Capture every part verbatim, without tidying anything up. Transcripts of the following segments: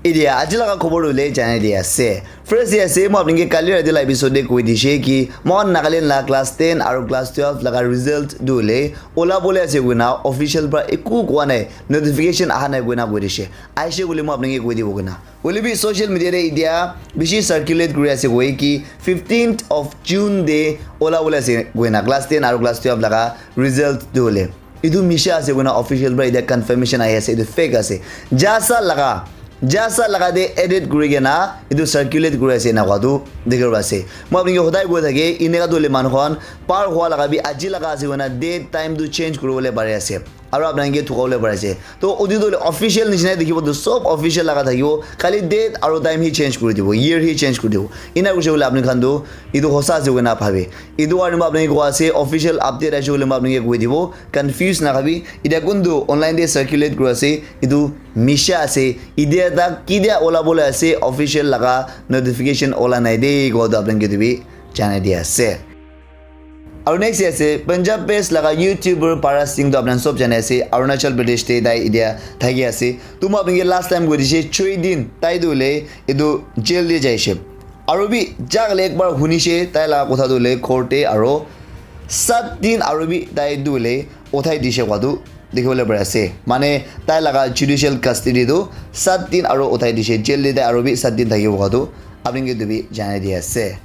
Etia aji laga khobor hoile janai di ase. First di ase, moi apni ke kali rati la episode de koi dishe ki moikhan Nagaland la class ten aru class twelve laga result tu hoile ola bole ase koina official pra eku koa nai, notification aha nai koina koi dishe. Aishe koile moi apni ke koi dibo koina. Hoile bi social media de etia bishi circulate kuri ase koi ki fifteenth of June de ola bole ase koina class ten aru class twelve laga result tu hoile. Etu misha ase koina official pra etia confirmation ahi ase, etu fake ase. Jasa laga, jasa laga de edit kuri kena etu circulate kuri ase ena koa tu dikhi ase. Moi apni ke hodai koi thake, eneka tu hoile manu khan par hua laga bi aji laga ase koina date time tu change kuri bole pare ase. Aru apni ke thuka bole pare ase. To etu tu hoile official nishina dikhibo tu sob official laga thakibo. Khali date aru time hi change kuri dibo, year hi change kuri dibo. Ena kurise koile apni khan tu etu hosa ase koina bhabe. Etu karne moi apni ke koa ase, official update aise koile moi apni ke koi dibo. Confuse na khabi. Etia kuntu online de circulate kuri ase, etu misha ase. Etia tak ketia ola bole ase, official laga notification ola nai de koa tu apni ke etu bi janai di ase. Aru next ase Punjab based laga YouTuber Paras Singh tu apni sob janai ase, Arunachal Pradesh te tai etia thaki ase. Tu moi apni ke last time koi dishe, choi din tai tu hoile etu jail de jaise. Aru bi jagale ekbar hunishe tai laga kotha tu hoile court te aru sat din aru bi tai tu hoile uthai dishe koa tu dikhi bole pare ase. Mane tai laga judicial custody tu sat din aru uthai dishe, jail de tai aru bi sat din thakibo koa tu apni ke etu bi janai di ase.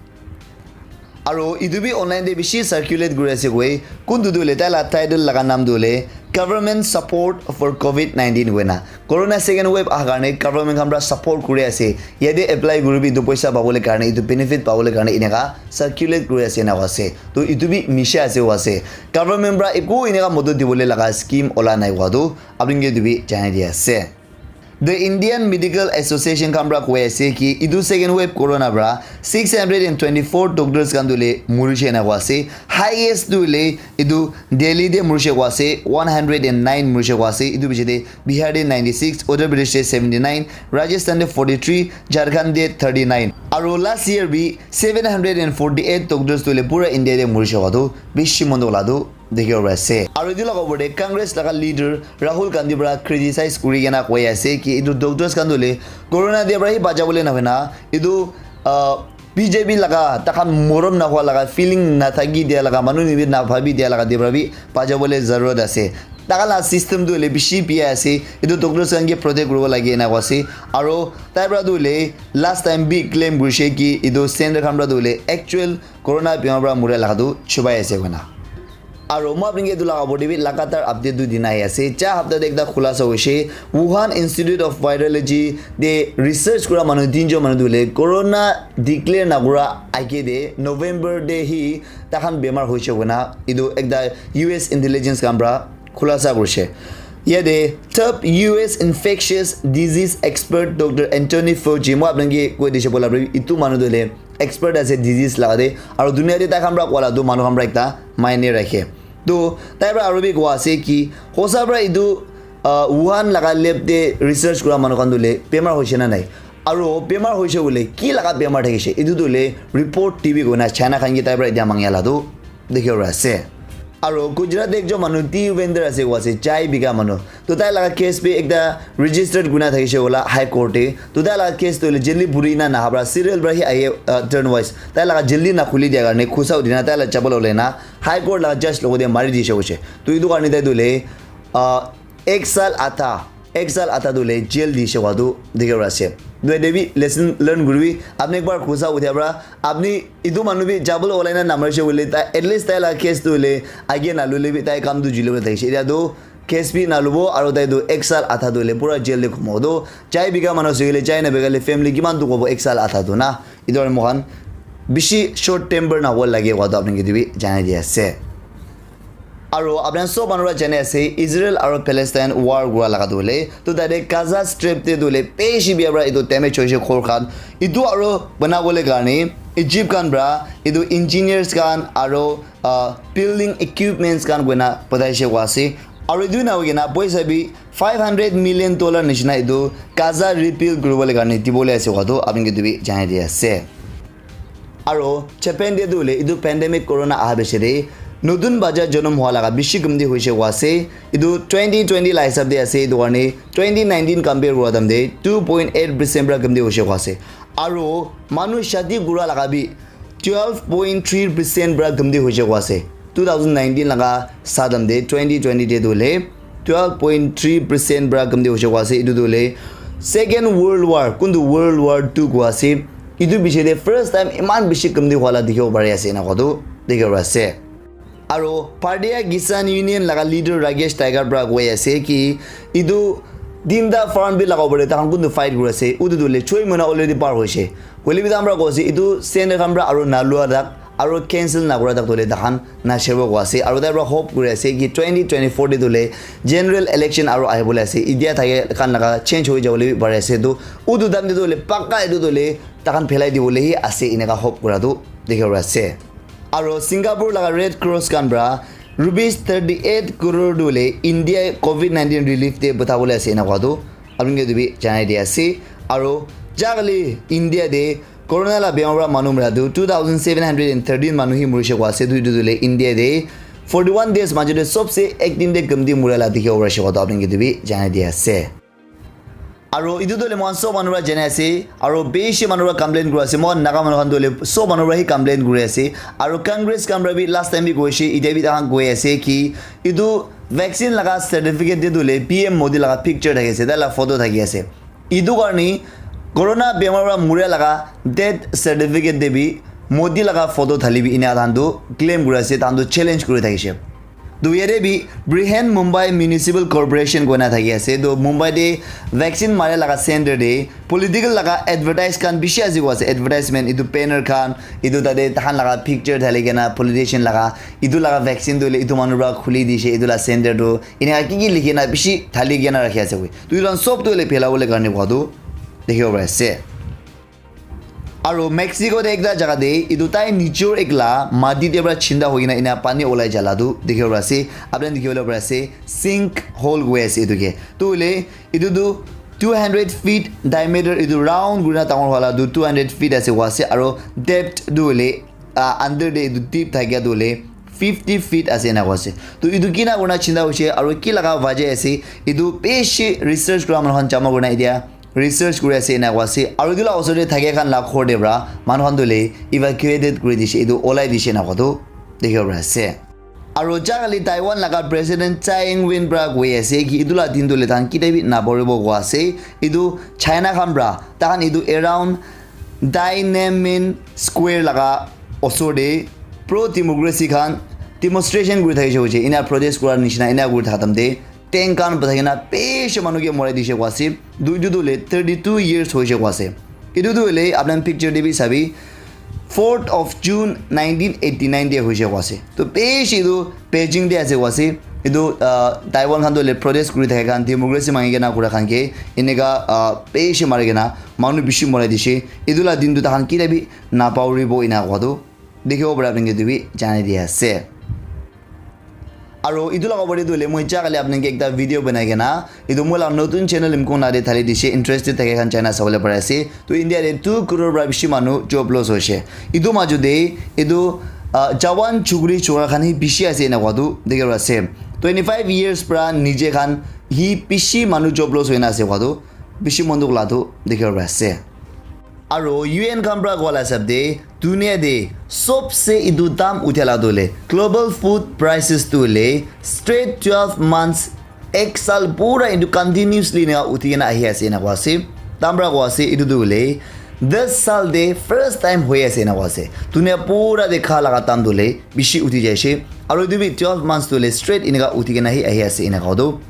Aru etu bi online de bishi circulate kuri ase koi. Kuntu tu hoile tai la title laga naam tu hoile Government Support for covid nineteen koina. Corona second wave aha karne government khan pra support kuri ase. Yate apply kuri bi etu poisa pabole karne, etu benefit pabole karne eneka circulate kuri ase ena koa ase. To etu bi misha ase koa ase. Government pra eku eneka modot dibole laga scheme ola nai koa tu apni ke etu bi janai di ase. The Indian Medical Association khan pra koi ase ki etu second wave corona pra six hundred and twenty-four doctors khan tu hoile murishe ena koa ase. Highest tu hoile etu Delhi de murishe koa ase, one hundred and nine murishe koa ase. Etu piche de Bihar de ninety-six, Uttar Pradesh de seventy-nine, Rajasthan de forty-three, Jharkhand de thirty-nine. Aru last year bi seven hundred and forty-eight doctors tu hoile pura India de murishe koa tu bishi mon dukh la tu dikhi bo pari ase. Aru etu laga opor te Congress laga leader Rahul Gandhi para criticize kuri kena koi ase ki etu doctors khan tu hoile corona te para hi bacha bole na hoina etu, ah, B J P laga takhan morom na hua laga feeling na thaki dia laga manu ni bi na bhabi dia laga te para bi bacha bole zarurat ase. Takhan la system tu hoile bishi biya ase. Etu doctors khan ke protect kuribo lage ena koi ase. Aru tai para tu hoile last time bi claim kurise ki etu center khan para tu hoile actual corona bimar para muria laga tu chubai ase koina. Aru moi apni ke etu laga opor te bi lagatar update tu dina ahi ase. Ja hapta te ekta khulasa hoise, Wuhan Institute of Virology te research kura manu tinjon manu tu hoile corona declare na kura age te November te hi takhan bemar hoise koina etu ekta U S intelligence khan para khulasa kurise. Yate top U S infectious disease expert Doctor Anthony Fauci, moi apni ke koi dise bola etu manu tu hoile expert ase disease laga te, aru dunia te tai khan para koa la tu manu khan para ekta maine rakhe. To tai para aru bi koa ase ki hosa para etu, ah, Wuhan laga lab te research kura manu khan tu hoile bemar hoise na nai, aru bemar hoise koile ki laga bemar thakise etu tu hoile report dibi koina China khan ke tai para etia mangya la tu dikhi bo pari ase. Aru Gujarat te ekjon manu tea vendor ase, koa ase chai bika manu. To tai laga case bi ekta registered kurina thakise hola High Court te. To tai laga case tu hoile joldi buri na naha para serial para hi ahe, uh, turn wise. Tai laga joldi na khuli dia karne khusa udina tai laga chapal ulai na High Court laga judge logote mari dise koise. To etu karne tai tu hoile, uh, ek saal adha, ek saal adha tu hoile jail dise koa tu dikhi bo pari ase. To ete bi lesson learn kuribi. Apni ekbar khusa uthia para apni etu manu bi jabole olai na namarise koile tai at least tai laga case tu hoile age nalule bi tai kam tu juli bole thakise. Etia tu case bi nalubo aru tai tu ek saal adha tu hoile pura jail te ghumibo. To chai bika manu ase koile chai nabika le family kiman dukh hobo ek saal adha tu na. Etu karne moikhan bishi short temper na hobo lage koa tu apni ke etu bi janai di ase. Aru apni khan sob manu para jani ase Israel aru Palestine war kura laga tu hoile to tate Gaza Strip te tu hoile bishi bia para etu damage hoise ghor khan. Etu aru bana bole karne Egypt khan para etu engineers khan aru, ah, building equipments khan koina pathaise koa ase. Aru etu na hoi kena poisa bi five hundred million dollar nishina etu Gaza rebuild kuribole karne dibole ase koa tu apni ke etu bi janai di ase. Aru Japan te tu hoile etu pandemic corona aha piche te Notun bacha jonom hua laga bishi kamti hoise koa ase. Etu twenty twenty la hisab te ase, etu karne twenty nineteen compare kura time te two point eight percent pra kamti hoise koa ase. Aro manu shadi kura laga bi twelve point three percent pra kamti hoise koa ase. Two thousand nineteen laga sa time te twenty twenty te tu le twelve point three percent pra kamti hoise koa ase. Etu tu le Second World War, kuntu World War two koa ase. Etu piche te first time iman bishi kamti hua la dikhibo pari ase, ena koa tu dikhibo pari ase. Aro Bharatiya Kisan Union laga leader Rakesh Tiger pra koi ase ki etu tinta farm bill laga opor te takhan kuntu fight kuri ase, utu tu le choi mahina already par hoise. Hoile bi takhan pra koi ase etu center khan pra aro na lua tak aro cancel na kura tak tu le takhan na shebo koi ase. Aro tai pra hope kuri ase ki twenty twenty-four te tu le general election aro ahi bole ase. Idia thake khan laga change hoi jabo le bi pari ase. Tu utu time te tu le pakka etu tu le takhan phelai dibo le hi ase, eneka hope kura tu dikhibo pari ase. Aro Singapore laga Red Cross khan pra rupees thirty eight crore tu le India covid nineteen relief te patha bole ase, ena koa tu apni ke tu bi janai di ase. Aro jagale India te corona la bemar pra manu mura tu two thousand seven hundred and thirteen manu hi murise koa ase. Tu etu tu le India te forty one days majo te sobse ek din te kamti mura la dikhibo pari ase koa tu apni ke tu bi janai di ase. Aro etu tu le moikhan sob manu pra janai ase, aro bishi manu pra complain kuri ase, moikhan Naga manu khan tu le sob manu pra hi complain kuri ase. Aro Congress khan pra bi last time bi koise, itia bi takhan koi ase ki etu vaccine laga certificate te tu le P M Modi laga picture thaki ase, tai la photo thaki ase. Etu karne corona bemar pra muria laga death certificate te bi Modi laga photo thali bi ena takhan tu claim kuri ase, takhan tu challenge kuri thakishe. Tu yate bi Brihan Mumbai Municipal Corporation koina thaki ase. Tu Mumbai te vaccine mare laga center te political laga advertise khan bishi ase koa ase. Advertisement, etu banner khan, etu tate takhan laga picture thali kena politician laga, etu laga vaccine tu hoile etu manu pra khuli dishe, etu la center tu eneka ki ki likhi na bishi thali kena rakhi ase koi. Tu etu khan sob tu hoile phelabole karne koa tu dikhibo pari ase. Aro Mexico te ekta jaga te etu tai nijor ekla mati te pra chinda hoi kena ena pani olai jala tu dikhibo pari ase. Apni khan dikhibo pari ase sink hole koi ase etu ke. Tu hoile etu tu two hundred feet diameter, etu round kurina dangor wala tu two hundred feet ase koa ase. Aro depth tu hoile, ah, under te etu deep thakia tu hoile fifty feet ase ena koa ase. Tu etu kina kurina chinda hoise aro ki laga wajah ase, etu bishi research kura manu khan jama kurina etia research kuri ase ena koa ase. Aro etu la osor te thakia khan la ghor te pra manu khan tu hoile evacuated kuri dishe, etu olai dishe ena koa tu dikhibo pari ase. Aro jagale Taiwan laga President Tsai Ing-wen pra koi ase ki etu la din tu hoile takhan kitia bi naporibo koa ase. Etu China khan pra takhan etu around Tiananmen Square laga osor te pro democracy khan demonstration kuri thakishe koishe, ena protest kura nishina ena kuri thaka time te tank khan bathai kena bishi manu ke morai dishe koa ase. Tu etu tu hoile thirty two years hoishe koa ase. Etu tu hoile apni khan picture te bi sabi, fourth of June nineteen eighty nine te hoishe koa ase. Tu bishi etu Beijing te ase koa ase. Etu, ah, Taiwan khan tu hoile protest kuri thaka khan, democracy mangi kena kura khan ke eneka, ah, bishi mari kena manu bishi morai dishe. Etu la din tu takhan kitia bi napahoribo ena koa tu dikhibo pari apni ke tu bi janai di ase. Aro etu laga opor te tu hoile moi jagale apni ke ekta video banai kena, etu moi la notun channel Imkong Na te thali dishe, interested thake khan jai na sabole pari ase. Tu India te two crore pra bishi manu job loss hoishe. Etu majo te etu, ah, jawan chukri chura khan hi bishi ase ena koa tu dikhibo pari ase. Twenty five years pra nije khan hi bishi manu job loss hoina ase koa tu bishi mon dukh la tu dikhibo pari ase. Aro U N khan pra koa la hisab te dunia te sobse etu dam uthia la tu hoile global food prices tu hoile straight twelve months, ek saal pura etu continuously eneka uthi kena ahi ase ena koa ase. Takhan pra koa ase etu tu hoile das saal te first time hoi ase ena koa ase. Dunia pura te kha laga dam tu hoile bishi uthi jaise. Aro etu bi twelve months tu hoile straight eneka uthi kena hi ahi ase ena koa tu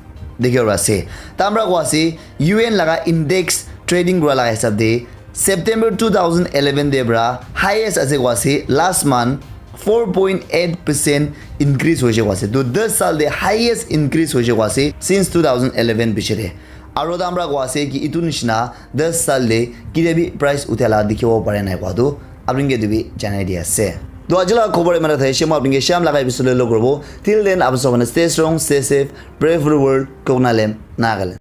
dikhibo pari ase. Takhan pra koa ase U N laga index trading kura laga hisab te September two thousand eleven te pra highest ase koa ase, last month four point eight percent increase hoise koa ase. Tu das saal te highest increase hoise koa ase since two thousand eleven piche te. Aro takhan pra koa ase ki etu nishina das saal te kitia bi price uthia la dikhibo pare nai koa tu apni ke tu bi janai di ase. Tu aji laga khobor imana thakishe, moi apni ke sham laga episode te log koribo. Till then, apni sob khan stay strong, stay safe, pray for the world, Koknaland, Nagaland.